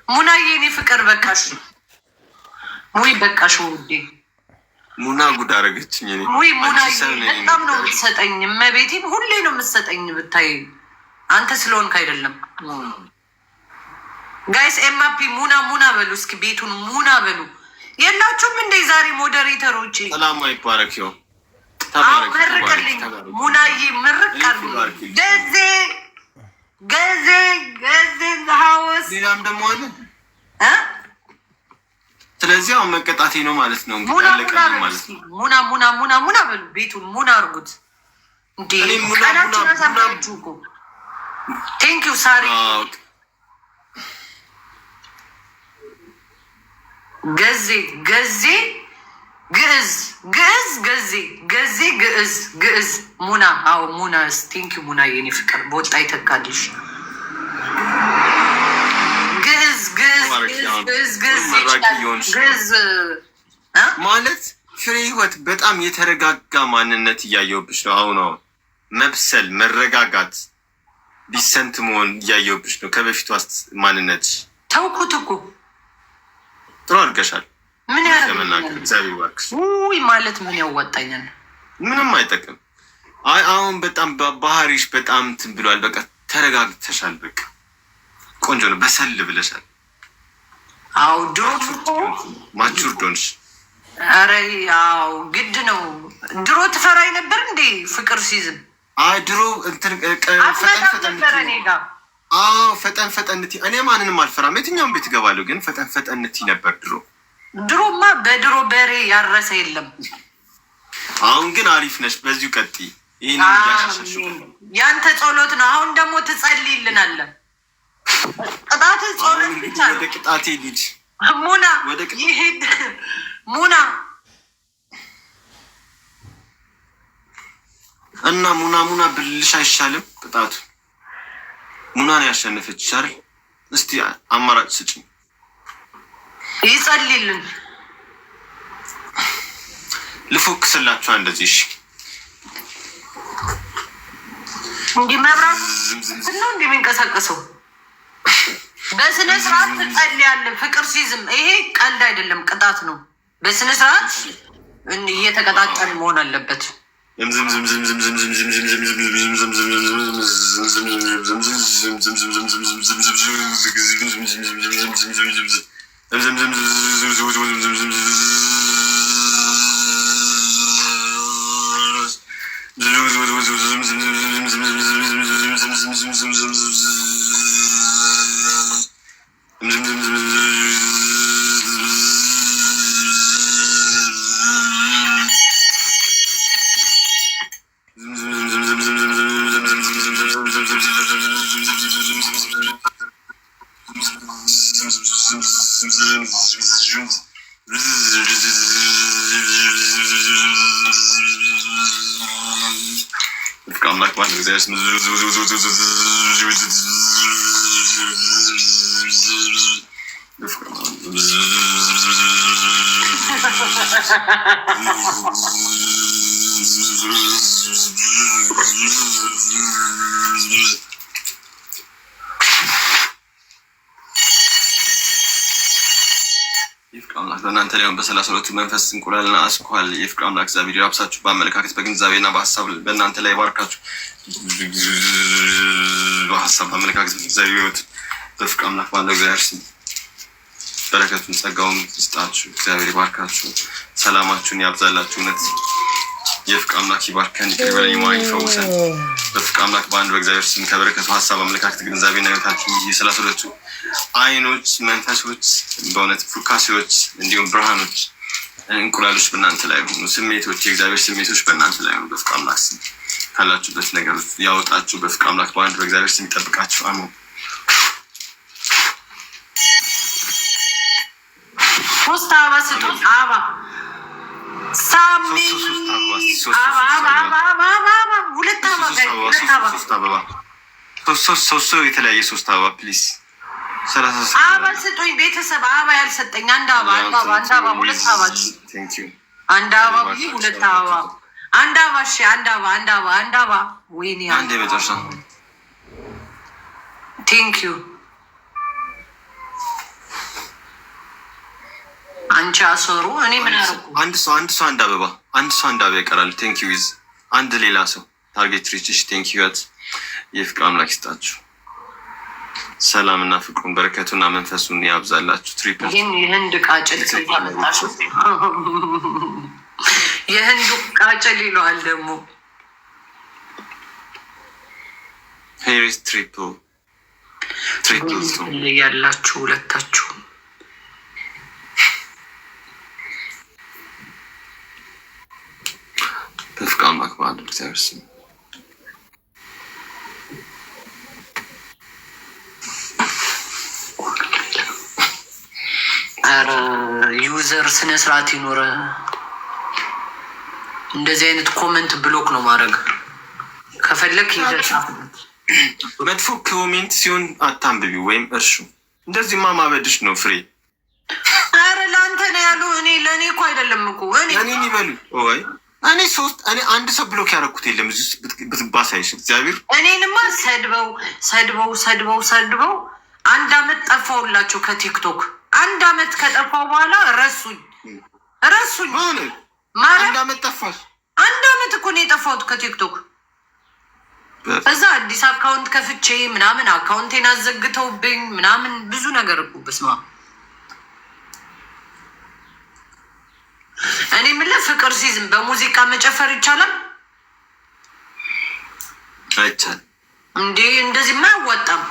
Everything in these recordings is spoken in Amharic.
ሙናዬ፣ የኔ ፍቅር በቃሽ ወይ በቃሽ ውዴ። ሙና ጉድ አደረገችኝ። እኔ ወይ ሙናዬ በጣም ነው የምትሰጠኝ፣ እመቤቴን ሁሌ ነው የምትሰጠኝ። ብታይ አንተ ስለሆንክ አይደለም። Guys ኤምአፒ ሙና ሙና በሉ እስኪ፣ ቤቱን ሙና በሉ። የላችሁም እንደ ዛሬ moderator ኦች? ሰላም ይባረክ። ይኸው መርቅልኝ ሙናዬ፣ ምርቅ አድርጉልኝ። ገዜ ገዜ ገዜ house ሌላም ደግሞ አለ። ስለዚህ አሁን መቀጣቴ ነው ማለት ነው። እንግዲህ አለቀልኝ ማለት ነው። ሙና ሙና ሙና ሙና በሉ፣ ቤቱን ሙና አድርጉት። እንዴ ቀናችን አሳምራችሁ እኮ። Thank you ሳሪ። ገዜ ገዜ ግዕዝ ግዕዝ ገዜ ገዜ ግዕዝ ግዕዝ ሙና። አዎ ሙና፣ thank you ሙና፣ የኔ ፍቅር በወጣ ይተካልሽ። ግዕዝ ግዕዝ ግዕዝ ግዕዝ ግዕዝ ማለት ፍሬ ህይወት በጣም የተረጋጋ ማንነት እያየሁብሽ ነው። አሁን አሁን መብሰል፣ መረጋጋት፣ decent መሆን እያየሁብሽ ነው ከበፊቱ ማንነትሽ። ተውኩት እኮ። ጥሩ አድርገሻል። ምን ለመናገር እግዚአብሔር ይባርክሽ። ውይ ማለት ምን ያዋጣኛል? ምንም አይጠቅም። አይ አሁን በጣም ባህሪሽ በጣም እንትን ብሏል። በቃ ተረጋግተሻል። በቃ ቆንጆ ነው። በሰል ብለሻል። አዎ ድሮ Mature ዶንሽ። ኧረ አዎ ግድ ነው። ድሮ ትፈራኝ ነበር እንዴ? ፍቅር ሲዝም አይ ድሮ እንትን ፈጠን ፈጠን ነበረ እኔ ጋር። አዎ ፈጠን ፈጠን። እኔ ማንንም አልፈራም። የትኛውን ቤት እገባለሁ፣ ግን ፈጠን ፈጠን ነበር ድሮ። ድሮማ በድሮ በሬ ያረሰ የለም። አሁን ግን አሪፍ ነሽ። በዚሁ ቀጥይ። ይህን እያሻሻልሽ ያንተ ጸሎት ነው። አሁን ደግሞ ትጸልይልናለህ። ቅጣት ጸሎት ብቻ ነው። ወደ ቅጣቴ ልጅ ሙና ይሄድ ሙና። እና ሙና ሙና ብልሽ አይሻልም? ቅጣቱ ሙናን ያሸነፈች አይደል? እስቲ አማራጭ ስጭኝ። ይጸልይልን። ልፎክስላችኋ እንደዚህ። እሺ። እንዲህ መብራቱ ነው እንዲህ የሚንቀሳቀሰው። በስነ ስርዓት ትጸልያለህ። ፍቅር ሲዝም ይሄ ቀልድ አይደለም፣ ቅጣት ነው። በስነ ስርዓት እየተቀጣጠን መሆን አለበት። ፍቅር አምላክ በአንድ እግዚአብሔር ስም የፍቅር አምላክ በእናንተ ላይ በ32ቱ መንፈስ እንቁላልና አስኳል የፍቅር አምላክ እግዚአብሔር ያብሳችሁ፣ በአመለካከት በግንዛቤና በሀሳብ በእናንተ ላይ ባርካችሁ። በሀሳብ በአመለካከት በግንዛቤ ህይወት በፍቅር አምላክ ባለው እግዚአብሔር ስም በረከቱን ጸጋውን ይስጣችሁ። እግዚአብሔር ይባርካችሁ፣ ሰላማችሁን ያብዛላችሁ። እውነት የፍቅር አምላክ ይባርከን፣ ይቅር ይበለን፣ ይማረን፣ ይፈውሰን። በፍቅር አምላክ በአንድ በእግዚአብሔር ስም ከበረከቱ ሀሳብ አመለካከት ግንዛቤና ህይወታችሁ የ32ቱ አይኖች፣ መንፈሶች፣ በእውነት ፉካሴዎች፣ እንዲሁም ብርሃኖች፣ እንቁላሎች በእናንተ ላይ ሆኑ። ስሜቶች፣ የእግዚአብሔር ስሜቶች በእናንተ ላይ ሆኑ። በፍቅር አምላክ ስም ካላችሁበት ነገር ያወጣችሁ። በፍቅር አምላክ በአንድ በእግዚአብሔር ስም ይጠብቃችሁ። አሜን። ሶስት አበባ ስጡ። አበባ ሳሚ ሁለት አበባ ሶስት ሰው የተለያየ ሶስት አበባ please። አበባ ስጡኝ ቤተሰብ። አበባ ያልሰጠኝ አንድ አበባ፣ አንድ አበባ፣ አንድ አበባ፣ ሁለት አበባ፣ አንድ አበባ ብዬ ሁለት አበባ፣ አንድ አበባ። እሺ አንድ አበባ፣ አንድ አበባ፣ አንድ አበባ። ወይኔ አንድ የመጨረሻ። Thank you። አንቺ አሰሩ፣ እኔ ምን አደረኩ? አንድ ሰው፣ አንድ ሰው፣ አንድ አበባ፣ አንድ ሰው፣ አንድ አበባ ይቀራል። Thank you with አንድ ሌላ ሰው target reach። Thank you። የፍቅር አምላክ ይስጣችሁ። ሰላምና ፍቅሩን በረከቱና መንፈሱን ያብዛላችሁ። Triple። ይህን የህንድ ቃጭል ያመጣሽው የህንዱ ቃጭል ይለዋል ደግሞ። Here is triple, triple. ያላችሁ ሁለታችሁ። በፍቅር አምላክ በአንድ እግዚአብሔር ስም። ኧረ user ስነ ስርዓት ይኖረ። እንደዚህ አይነት comment block ነው ማድረግ። ከፈለክ ይዘህ ጻፍበት። መጥፎ comment ሲሆን አታንብቢ ወይም እርሹ። እንደዚህማ ማበድሽ ነው ፍሬ። ኧረ ለአንተ ነው ያሉ። እኔ ለእኔ እኮ አይደለም እኮ እኔ እኔን ይበሉ ወይ እኔ ሶስት እኔ አንድ ሰው block ያደረኩት የለም። እዚህ ውስጥ ብትባሳይሽ እግዚአብሔር። እኔንማ ሰድበው ሰድበው ሰድበው ሰድበው አንድ አመት ጠፋውላቸው ከቲክቶክ። አንድ አመት ከጠፋው በኋላ ረሱኝ ረሱኝ። ማለት ማለት አንድ አመት ጠፋሽ። አንድ አመት እኮ ነው የጠፋሁት ከቲክቶክ። እዛ አዲስ account ከፍቼ ምናምን account ኤን አዘግተውብኝ ምናምን ብዙ ነገር እኮ፣ በስመ አብ። እኔ የምልህ ፍቅር ሲዝም በሙዚቃ መጨፈር ይቻላል? አይቻልም። እንዴ? እንደዚህማ አያዋጣም።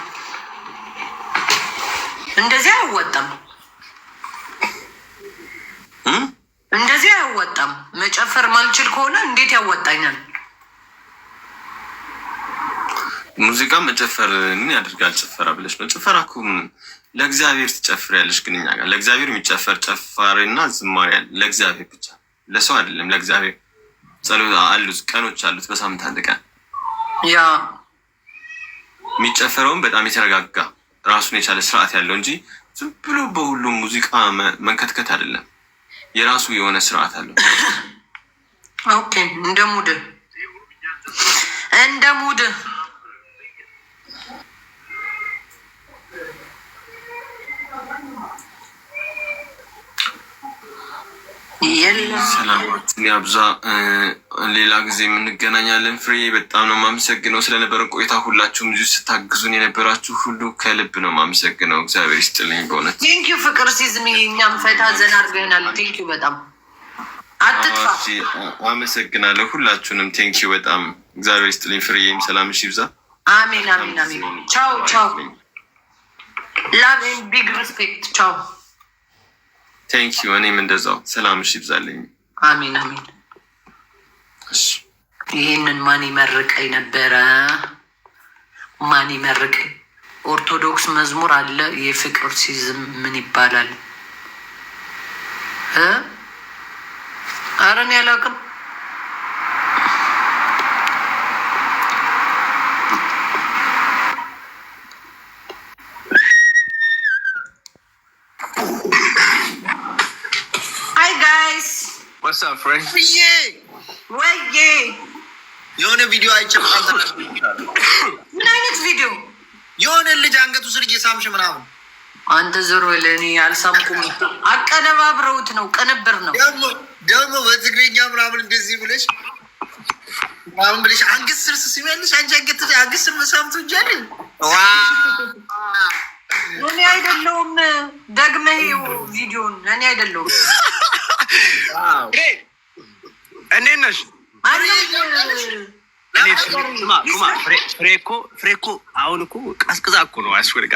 እንደዚህ አያዋጣም። እንደዚህ አያዋጣም። መጨፈር ማልችል ከሆነ እንዴት ያዋጣኛል? ሙዚቃ መጨፈር ምን ያደርጋል? ጭፈራ ብለሽ ነው። ጭፈራ እኮ ለእግዚአብሔር ትጨፍሪያለሽ። ግን እኛ ጋር ለእግዚአብሔር የሚጨፈር ጨፋሪና ዝማሬ አለ። ለእግዚአብሔር ብቻ፣ ለሰው አይደለም። ለእግዚአብሔር ጸሎት አሉት፣ ቀኖች አሉት። በሳምንት አንድ ቀን የሚጨፈረውን በጣም የተረጋጋ ራሱን የቻለ ስርዓት ያለው እንጂ ዝም ብሎ በሁሉም ሙዚቃ መንከትከት አይደለም። የራሱ የሆነ ስርዓት አለው። Okay፣ እንደ mood እንደ mood። የለም። ሰላማችን ያብዛ። ሌላ ጊዜ የምንገናኛለን። ፍሬ፣ በጣም ነው የማመሰግነው ስለነበረን ቆይታ። ሁላችሁም እዚሁ ስታግዙን የነበራችሁ ሁሉ ከልብ ነው የማመሰግነው። እግዚአብሔር ይስጥልኝ በእውነት። Thank you ፍቅር ሲዝም፣ እኛም ፈታ ዘና አድርገናል። Thank you በጣም፣ አትጥፋ። እሺ፣ አመሰግናለሁ ሁላችሁንም። Thank you በጣም፣ እግዚአብሔር ይስጥልኝ። ፍሬዬም ሰላምሽ ይብዛ። አሜን አሜን አሜን። ቻው ቻው። Love and big respect። ቻው። Thank you። እኔም እንደዛው ሰላምሽ ይብዛልኝ። አሜን አሜን። እሺ። ይህንን ማን ይመርቀኝ ነበረ? ማን ይመርቀኝ? ኦርቶዶክስ መዝሙር አለ። የፍቅር ሲዝም ምን ይባላል? እ? ኧረ እኔ አላውቅም። Hi guys. What's up, friend? ብዬ ወዬ። የሆነ ቪዲዮ አይቼ በጣም ተናድጃለሁ። ምን አይነት ቪዲዮ? የሆነ ልጅ አንገቱ ስር እየሳምሽ ምናምን። አንተ ዞር በል። እኔ አልሳምኩም። አቀነባብረውት ነው፣ ቅንብር ነው። ደግሞ ደግሞ በትግርኛ ምናምን እንደዚህ ብለሽ ምናምን ብለሽ አንገት ስር ስስሚያለሽ። አንቺ አንገት ስር መሳም ትወጃለሽ? ዋ! እኔ አይደለሁም። ደግመህ ይኸው ቪዲዮን፣ እኔ አይደለሁም። እንዴት ነሽ? እኔ ስማ ስማ፣ ፍሬ እኮ አሁን እኮ ቀዝቅዛ እኮ ነው። አስወርጋ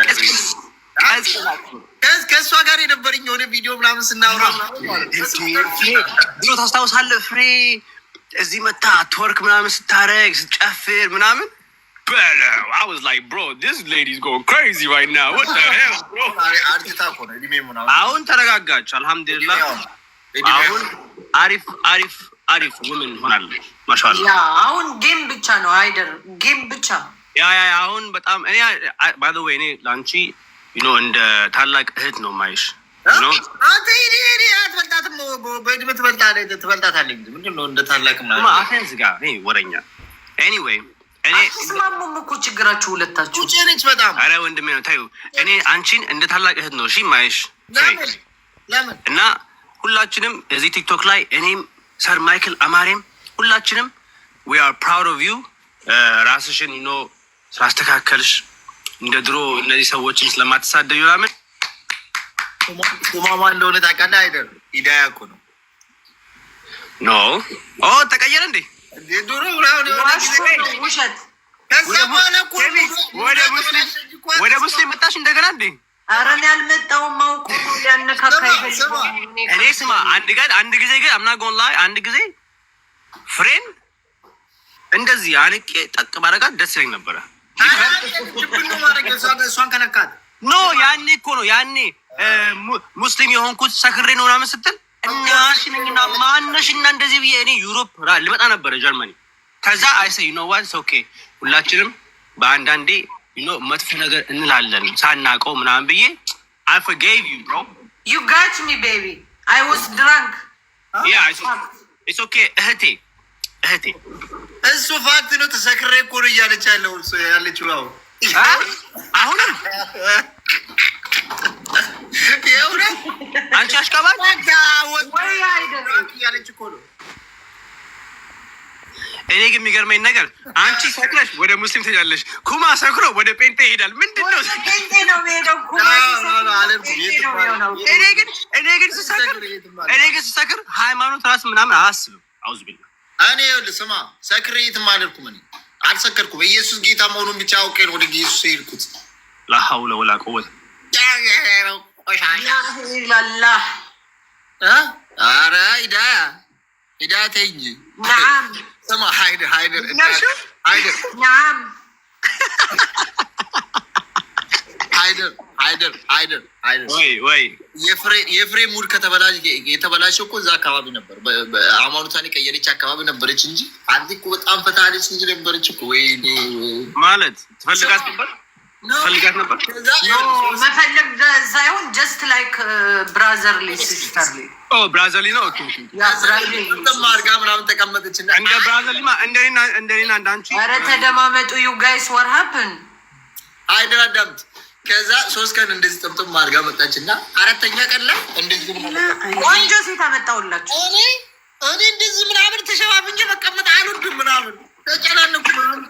ቀዝቅዛ እኮ ነው። ከእሷ ጋር የነበረኝ የሆነ ቪዲዮ ምናምን ስናወራ ምናምን ማለት ነው። ፍሬ ድሮ ታስታውሳለህ? ፍሬ እዚህ መታ twerk ምናምን ስታረግ ስትጨፍር ምናምን በለው፣ I was like, "Bro, this lady's going crazy right now. What the hell, bro?" አርጅታ እኮ ነው እድሜ ምናምን። አሁን ተረጋጋች፣ አልሐምዱሊላህ። አሁን አሪፍ አሪፍ አሪፍ woman ሆናለች። ማሻአላህ። Yeah፣ አሁን game ብቻ ነው አይደር፣ game ብቻ። Yeah፣ አሁን በጣም እኔ by the way እኔ ለአንቺ እንደ ታላቅ እህት ነው ማይሽ። አንተ እኔ አትበልጣትም፣ በእድሜ ትበልጣታለህ እንጂ ምንድን ነው እንደ ታላቅ ምናምን? አፍህን ዝጋ ወረኛ። Anyway እኔ አትስማሙም እኮ ችግራችሁ ሁለታችሁ። ቁጭ ነች በጣም። አረ ወንድሜ ነው ታዩ። እኔ አንቺን እንደ ታላቅ እህት ነው እሺ ማይሽ። ለምን? ለምን? እና ሁላችንም እዚህ ቲክቶክ ላይ እኔም፣ ሰር ማይክል፣ አማሬም ሁላችንም we are proud of you። ራስሽን ስላስተካከልሽ፣ እንደ ድሮ እነዚህ ሰዎችን ስለማትሳደዩ ምናምን። ኩማማ እንደሆነ ታውቃለህ አይደል? ሂዳያ እኮ ነው። No፣ oh፣ ተቀየረ እንዴ? እንዴ፣ ድሮ ምናምን የሆነ ጊዜ ውሸት። ከዛ በኋላ እኮ ወደ ሙስሊም መጣሽ እንደገና እንዴ? ኧረ እኔ አልመጣሁም። አውቆ ነው ሊያነካካ ይፈልገው። እኔ ስማ፣ አንድ ቀን፣ አንድ ጊዜ ግን I'm not gonna lie፣ አንድ ጊዜ ፍሬን እንደዚህ አንቄ ጠቅ ባረጋት ደስ ይለኝ ነበረ። እሷን ከነካት። No፣ ያኔ እኮ ነው፣ ያኔ ሙስሊም የሆንኩት ሰክሬ ነው ምናምን ስትል እናሽንና ማነሽና እንደዚህ ብዬ እኔ Europe ልመጣ ነበረ፣ ጀርመኒ። ከዛ I say, "You know what, okay፣ ሁላችንም በአንዳንዴ መጥፎ ነገር እንላለን ሳናውቀው" ምናምን ብዬ I forgave you, bro. You got me, baby. I was drunk. Yeah, it's okay እህቴ፣ እህቴ። እሱ fact ነው። ተሰክሬ እኮ ነው እያለች ያለው ያለችው አሁን። አሁንም። የእውነት። አንቺ አሽቃባጭ። ወይ አይደለም። እያለች እኮ ነው። እኔ ግን የሚገርመኝ ነገር አንቺ ሰክረሽ ወደ ሙስሊም ትሄጃለሽ፣ ኩማ ሰክሮ ወደ ጴንጤ ይሄዳል። ምንድን ነው? ጴንጤ ነው የሚሄደው። ኩማ ጴንጤ ነው የሚሆነው። እኔ ግን ስሰክር ሃይማኖት ራስ ምናምን አላስብም። አውዝ ቢላ። እኔ ይኸውልህ ስማ፣ ሰክሬ የትም አልሄድኩም። እኔ አልሰከርኩም። ኢየሱስ ጌታ መሆኑን ብቻ አውቄ ነው ወደ ኢየሱስ የሄድኩት። ላ ሐውለ ወላ ቁወተ። ቆሻሻ። ላላህ። ኧረ ሂዳያ፣ ሂዳያ ተይኝ። نعم። ስማ ሃይደር፣ ሃይደር፣ ሃይደር። نعم። ሃይደር፣ ሃይደር፣ ሃይደር፣ ሃይደር። ወይ ወይ። የፍሬ mood የተበላሸው እኮ እዛ አካባቢ ነበር። ሃይማኖቷን የቀየረች አካባቢ ነበረች እንጂ አንተ እኮ በጣም ፈታ ያለች ልጅ ነበረች እኮ። ወይኔ! ማለት ትፈልጋት ነበር፣ ትፈልጋት ነበር። መፈለግ ሳይሆን just like brotherly, sisterly. Oh, brotherly ነው። Okay. አድርጋ ምናምን ተቀመጠች እና እንደ brotherly ማ እንደኔና እንደ አንቺ። ኧረ ተደማመጡ። You guys, what happen? ሃይደር አዳምጥ። ከዛ 3 ቀን እንደዚህ ጥምጥም አድርጋ መጣች እና አራተኛ ቀን ላይ እንደዚህ ቆንጆ ሴት አመጣሁላችሁ። እኔ እንደዚህ ምናምን ተሸፋፍኜ መቀመጥ አልወድም ምናምን ተጨናነኩ ምናምን።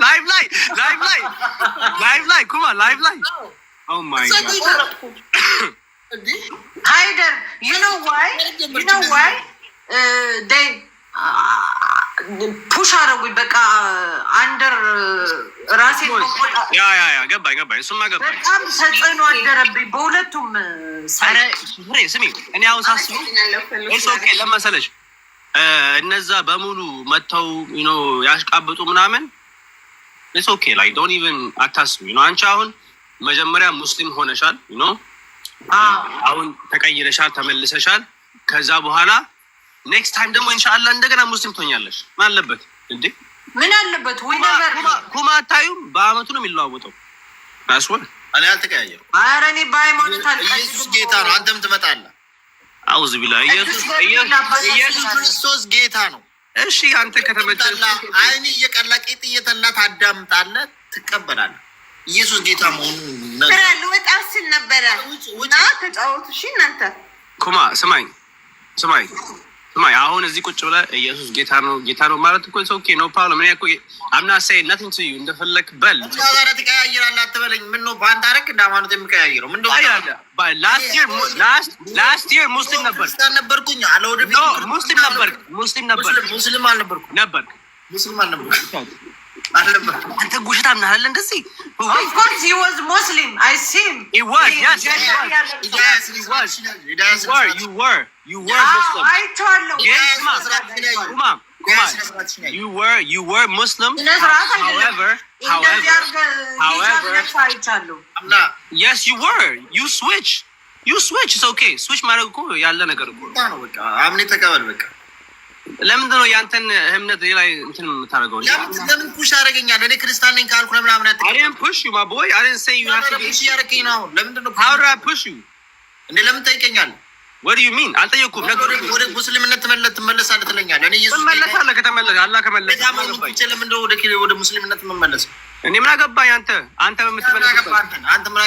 Live ላይ፣ live ላይ፣ live ላይ፣ ኩማ፣ live ላይ፣ oh my God. ሃይደር, you know why? You know why they push አረጉኝ? በቃ under ራሴ Yeah, ገባኝ፣ ገባኝ። እሱማ ገባኝ። በጣም ተጽዕኖ አደረብኝ በሁለቱም። ኧረ ፍሬ ስሚ፣ እኔ አሁን ሳስበው it's okay ለመሰለሽ፣ እነዛ በሙሉ መጥተው ያሽቃብጡ ምናምን፣ it's okay, like don't even አታስቢ ነው። አንቺ አሁን መጀመሪያ ሙስሊም ሆነሻል፣ አሁን ተቀይረሻል፣ ተመልሰሻል። ከዛ በኋላ next time ደግሞ ኢንሻአላህ እንደገና ሙስሊም ትሆኛለሽ። ምን አለበት እንዴ? ምን አለበት? We never ኩማ አታዩም? በአመቱ ነው የሚለዋወጠው። አስወል። እኔ አልተቀያየርኩም። ኧረ እኔ በሃይማኖት ኢየሱስ ጌታ ነው። አንተም ትመጣለህ። አውዝ ቢላ፣ ኢየሱስ ኢየሱስ ክርስቶስ ጌታ ነው። እሺ፣ አንተ ከተመቸህ። አይን እየቀላ ቂጥ እየተላ ታዳምጣለህ፣ ትቀበላለህ። ኢየሱስ ጌታ መሆኑን ስራ ልወጣ ስል ነበረ እና ተጫወቱ። እሺ እናንተ። ኩማ፣ ስማኝ፣ ስማኝ፣ ስማኝ። አሁን እዚህ ቁጭ ብለህ ኢየሱስ ጌታ ነው፣ ጌታ ነው ማለት እኮ okay, no problem። እኔ እኮ I'm not saying nothing to you፣ እንደፈለክ በል። ዛሬ ትቀያይራለህ አትበለኝ። ምን ነው በአንተ አደረግ እንደ ሃይማኖት የምቀያይረው? ምንድን ነው? Last year ሙስሊም ነበር። ክርስቲያን ነበርኩኝ አለ ወደፊት። ሙስሊም ነበር፣ ሙስሊም ነበር። ሙስሊም አልነበርኩም። ነበር። ሙስሊም አልነበርኩም፣ አልነበርኩም። አንተ ውሸታም ነህ አይደለ? እንደዚህ Of course he was Muslim. I see him. He was, yes, he was. You were, you were, you were Muslim. አይቼዋለሁ። ኩማ፣ ኩማ, you were Muslim. ስነ ስርዓት አይደለም። However, እንደዚህ however, አድርገህ ሂጃብ ለብሰህ አይቻለሁ። yes, you were. You switch. You switch. It's okay. Switch ማድረግ እኮ ያለ ነገር እኮ ነው። ነው በቃ፣ አምኔ ተቀበል በቃ። ለምንድን ነው ያንተን እምነት ሌላ እንትን የምታደርገው? ለምን push ያደርገኛል? እኔ ክርስቲያን ነኝ ካልኩ ለምን አምነህ I didn't push you, my boy. I didn't say you have to be. Push እያደረገኝ ነው አሁን። ለምንድን ነው? How did I push you? እንዴ፣ ለምን ጠይቀኛለህ? What do you mean? አልጠየኩም። ወደ ሙስሊምነት ትመለሳለህ ትለኛለህ። እኔ ኢየሱስ ትመለሳለህ ከተመለሰ፣ አላህ ከመለሰ። ጌታ መሆኑን ትቼ ለምንድን ነው ወደ ሙስሊምነት የምመለሰው? እኔ ምን አገባኝ? አንተ በምትመለስበት አንተ ምን